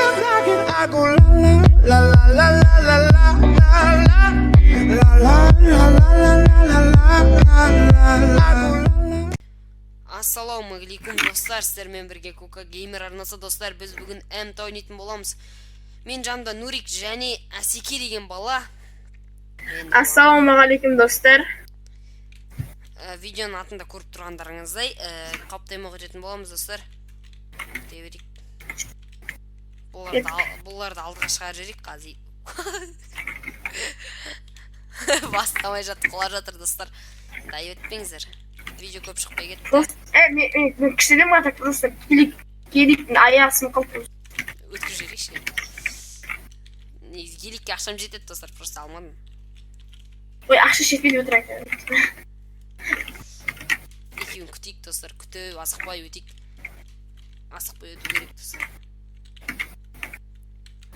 I'm knocking, I go la la la la la la la la la la la la la la la la la la la. Ассалаумағалейкум, достар! Сіздермен бірге Кука Геймер арнасы. Достар, біз бүгін МТ ойнайтын боламыз. Мен жанымда Нурик және Асеке деген бала. Енді Ассалаумағалейкум, достар. Видеоның атында көріп тұрғандарыңыздай, қаптаймақ өтетін боламыз, достар. Өте берейік. Бұларды алдыға шығарып жіберейік қазір. Бастамай жатып құлап жатыр, достар. Дайып етпеңіздер. Видео көп шықпай кетті. Дос, мен кішкене ғана, так просто геликтің аяғы сынып қалды. Өткізіп жіберейікші. Негізі геликке ақшам жетеді, достар, просто алмадым. Ой, ақша жетпейді, өтірік айтамын. Екеуін күтейік, достар, күтіп, асықпай өтейік. Асықпай өту керек, достар.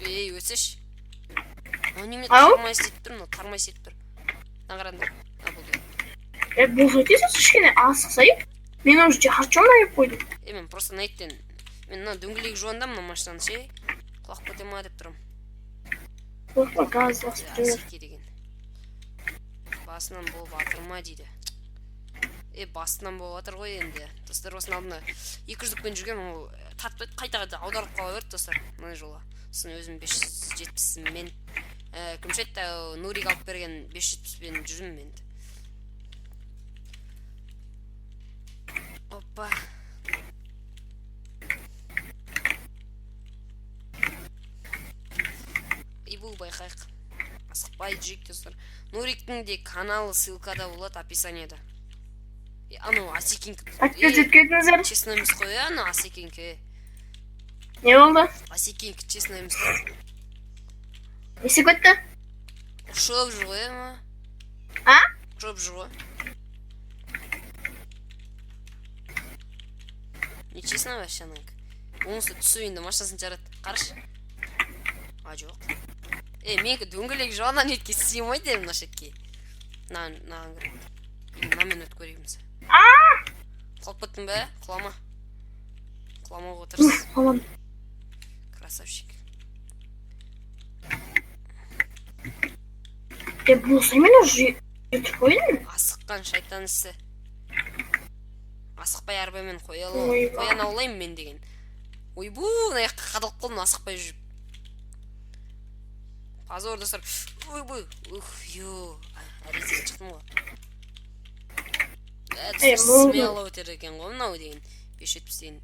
Ей, өтсеші. Мынау немене? Ау? Тармай істетіп тұр мынау, тармай істетіп тұр. Мына қараңдар, а, болды. Е, бос өтесің, кішкене асықсай. Мен уже жарты жолына келіп қойдым. Е, мен просто мына мен мына дөңгелегі жуанда мына машинаны ше, құлап кете ма деп тұрмын. Қорықпа, газ басып Е, тұр. Асеке деген басынан болып жатыр ма дейді. Е, басынан болып жатыр ғой енді, достар. Осының алдында 200-дікпен жүрген, ол тартпайды, қайта қайта аударылып қала берді, достар, мына жолы. Сосын өзім 570-мен, кім ше еді, Нурик алып берген 570-пен жүрмін енді. Опа! Ибу, байқайық, асықпай жүрейік, достар. Нуриктің де каналы ссылкада болады, описанияда. Е, анау Асекеңкі. Подписываться етіп кетіңіздер. Честно емес қой, е, анау Асекеңкі. Не болды? Асекеңкі честно емес қой. Не істеп кетті? Ұшып жүр ғой, ма? А? Ұшып жүр ғой. Нечестно вообще ананікі. Онысы түсіп, енді машинасын жарады, қарашы. А, жоқ, е, менікі дөңгелегі жоқ, ана нетке сыймайды мына шетке. Мынаған керек. Мынамен өтіп көрейік. Құлап кеттің бе? Құлама, құламауға тырыс. Қалам. Красавчик. Е, босай, мен уже өтіп қойдым. Асыққан шайтан ісі. Асықпай арбамен Ойбай. қоян аулаймын мен деген. Ойбу, мына жаққа қадалып қалдым асықпай жүріп. Позор, достар. Ойбой, ух, ё, әрең шықтым ғой. Ә, Е, достар, болды. смело өтер екен ғой мынау деген 570 деген.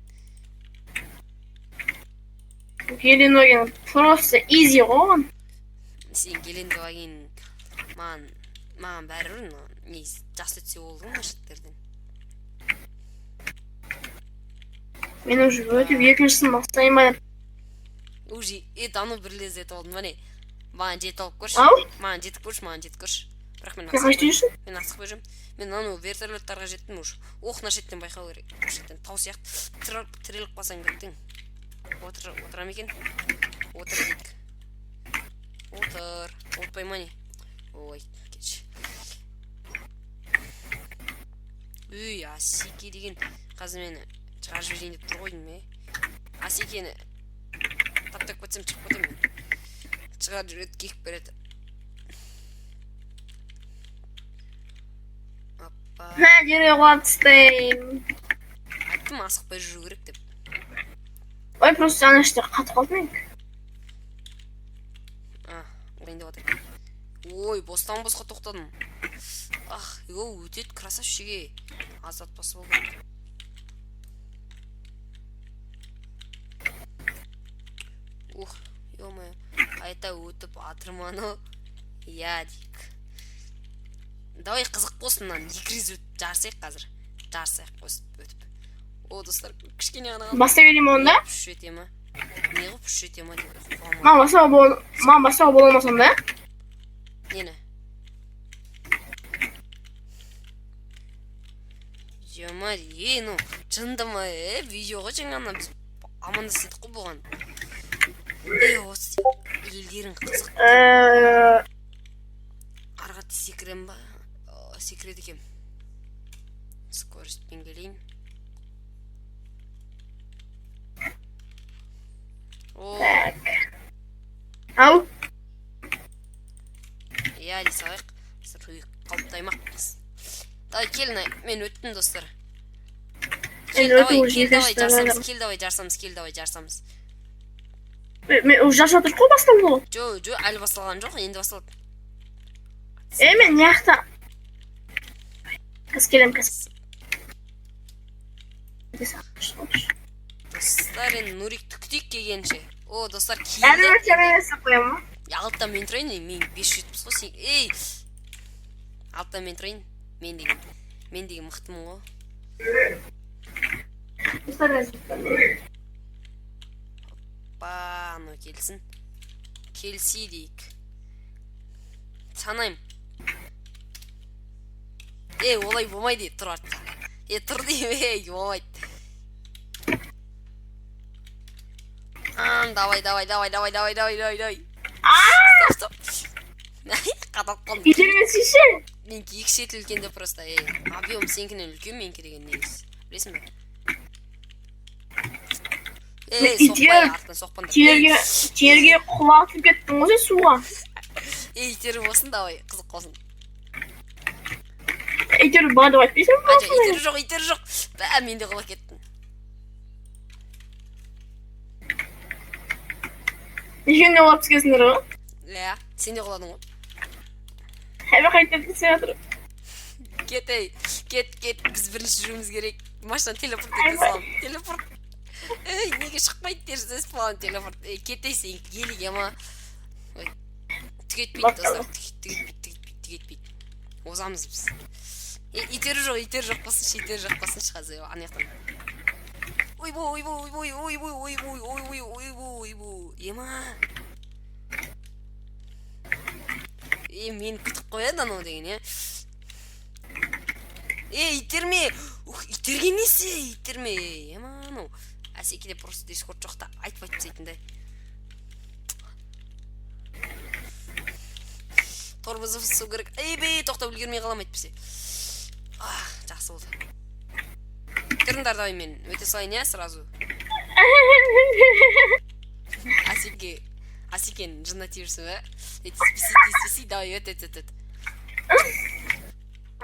Геленваген просто изи ғой оған. Сен Гелендваген, маған бәрібір, мына негізі жақсы өтсе болды ғой мына жігіттерден. Мен уже өтіп, екіншісін бастайын ба деп. Уже это анау бір лез етіп алдым, міне. Маған жетіп алып көрші. Ау? Маған жетіп көрші, маған жетіп көрші. Бірақ мен Сен қашта жүрсің? Мен асықпай жүрмін. Мен анау вертолеттарға жеттім уже. Ох, мына шеттен байқау керек. Мына шеттен тау сияқты тіреліп қалсаң, кеттің. Отыр, отыра ма екен? Отыр дейік. Отыр. Отпай ма, не? Ой, кетші. Үй, Асеке деген қазір мені шығарып жіберейін деп тұр ғой деймін, е. Асекені таптап кетсем, шығып кетемін мен. Шығарып жібереді, киіп береді. Аппа. Ха, дереу құлап түстім. Айттым, асықпай жүру керек деп. Ой, просто ана іште қатып қалды менікі. А, ойын деп жатыр. Ой, бостан босқа тоқтадым. Ах, йоу, өтеді, красавчик, ей. Аз атпасы болды. Ух, ё-моё. Қайта өтіп атырма анау. Иә, дейік. Давай, қызық болсын, мынаны екі рет өтіп жарысайық қазір. Жарысайық өстіп өтіп. О, достар, кішкене ғана қалды. Бастай берейін ба онда? Үш жете ма? Не қылып үш жете ма деп қуамын. Маған бастауға бола ма сонда? Нені? Жема, ей, ну, жынды ма, е, видео ғой жаңа ғана біз амандасып едік қой бұған. Ей, осы елдерің қызық. Арға секірем ба? Секіреді екенмін. Скоростьпен келейін. О. Так. Ау. Иә, дей салайық. Достар, үй, қалыпты аймақ. Давай, кел, мен өттім, достар. Кел, Енді өту давай, уже кел, давай, екінші жарысамыз, давай. кел, давай, жарысамыз, кел, давай, жарысамыз. Мен уже жарысып жатырмық қой, басталды ғой. Жо, жо, әлі басталған жоқ, енді басталды. Е, мен мына жақта. Қазір келемін, қазір. Достар, енді Нурикті күтейік келгенше. О, достар, Әлі келді. өте қоямын ба? Алтыда мен тұрайын, ей, мен 570 қой, сен, ей, алтыда мен тұрайын. Мен деген мықтымын ғой. Достар, қазір. Ба, анау келсін, келсе дейік, санаймын. Ей, олай болмайды, ей, тұр артқа, е, тұр деймін, ей, болмайды. Давай, давай, давай, давай, давай, давай, давай, давай, стоп, стоп, қадалып қалдым. Итермесейші. Менікі екі шеті үлкен де просто, ей, объем сенікінен үлкен менікі деген негізі, білесің бе? Ей, соқпай, артынан соқпаңдар. Жерге, жерге құлатып кеттің ғой сен суға. Ей, итеру болсын, давай, қызық болсын. Әйтеуір бар деп айтпайсың ба? А, жоқ, итеру жоқ, итеру жоқ. Бә, мен де құлап кеттім. Екеуің де құлап түскенсіңдер ғой. Иә, сен де құладың ғой. Әбі қайтып түсіп жатыр. Кет, ей, кет, кет, біз бірінші жүруіміз керек. Машина телепорт ете Айбай. саламын, телепорт. Ей, неге шықпайды теріс план телепорт? Ей, кет, ей, сен гелик ма? Ой, түк етпейді, достар, түк етпейді, түк етпейді, түк етпейді, озамыз біз. Е, итеру жоқ, итеру жоқ болсыншы, итеру жоқ болсыншы. Қазір ана жақтан, ойбу, ойбу, ойбу, ойбу, ойбу, ойбу, ойбу, ойбу, ема, е, мені күтіп қояды анау деген, иә. Е, итерме, ух, итерген несі, итерме, ема, анау Әсекеде просто дискорд жоқ та, айтып айтып тастайтын да. Тормозы басу керек. Ей, тоқтап үлгермей қаламын әйтпесе. Ах, жақсы болды. Тұрыңдар, давай, мен өте салайын, иә, сразу. Асеке, Асекенің жынына тиіп жүрсің ба? Ей, тиіспесе, тиіспесе, давай, өт, өт, өт, өт.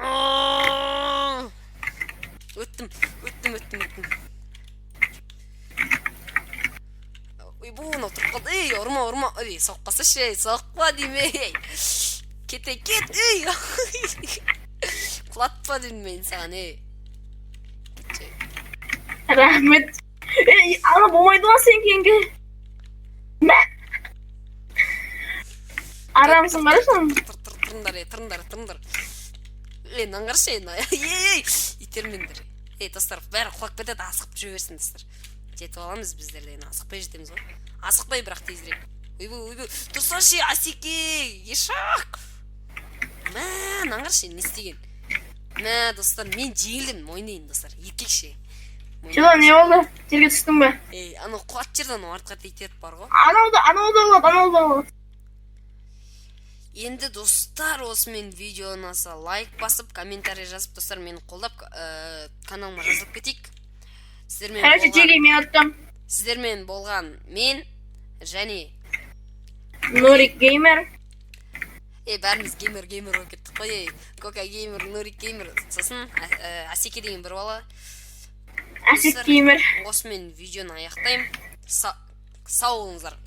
Аа! Өттім, өттім, өттім, өттім. Ойбу, мынау тұрып қалды. Ей, ұрма, ұрма, ей, соққа салшы, ей, соқпа деймін, ей, кет, ей, кет, ей, құлатпа дедім мен саған, ей. Кетші. Рахмет. Ей, ана болмайды ғой сен кейінгі. Мә. Арамсың, қарашы аны. Тұр, тұр, тұрыңдар, ей, тұрыңдар, тұрыңдар, ей, мынаны қарашы, ей, мына, ей, итермеңдер, ей, достар, бәрі құлап кетеді, асығып жүре берсін, достар, жетіп аламыз біздер де енді, асықпай жетеміз ғой, асықпай, бірақ тезірек. Ойбай, ойбай, тұрсаңшы, Асеке, ешақ, мә, мынаны қарашы, не істеген, мә. Достар, мен жеңілдім, мойындайын, достар, еркекше. Жылан, не болды? Жерге түстің бе? Ей, анау құлатып жіберді, анау артқа итеріп бар ғой. Анау да, анау да болады, анау да болады. Енді, достар, осымен видео ұнаса, лайк басып, комментарий жазып, достар, мені қолдап, каналыма жазылып кетейік. Сіздермен Короче, болған, жерге мен аттым. Сіздермен болған мен және Нурик геймер. Ей, бәріміз геймер, геймер болып кеттік қой, ей. Кока геймер, Нурик геймер, сосын Асеке деген бір бала. Әсет Достар, геймер. Осымен видеоны аяқтаймын. Сау болыңыздар.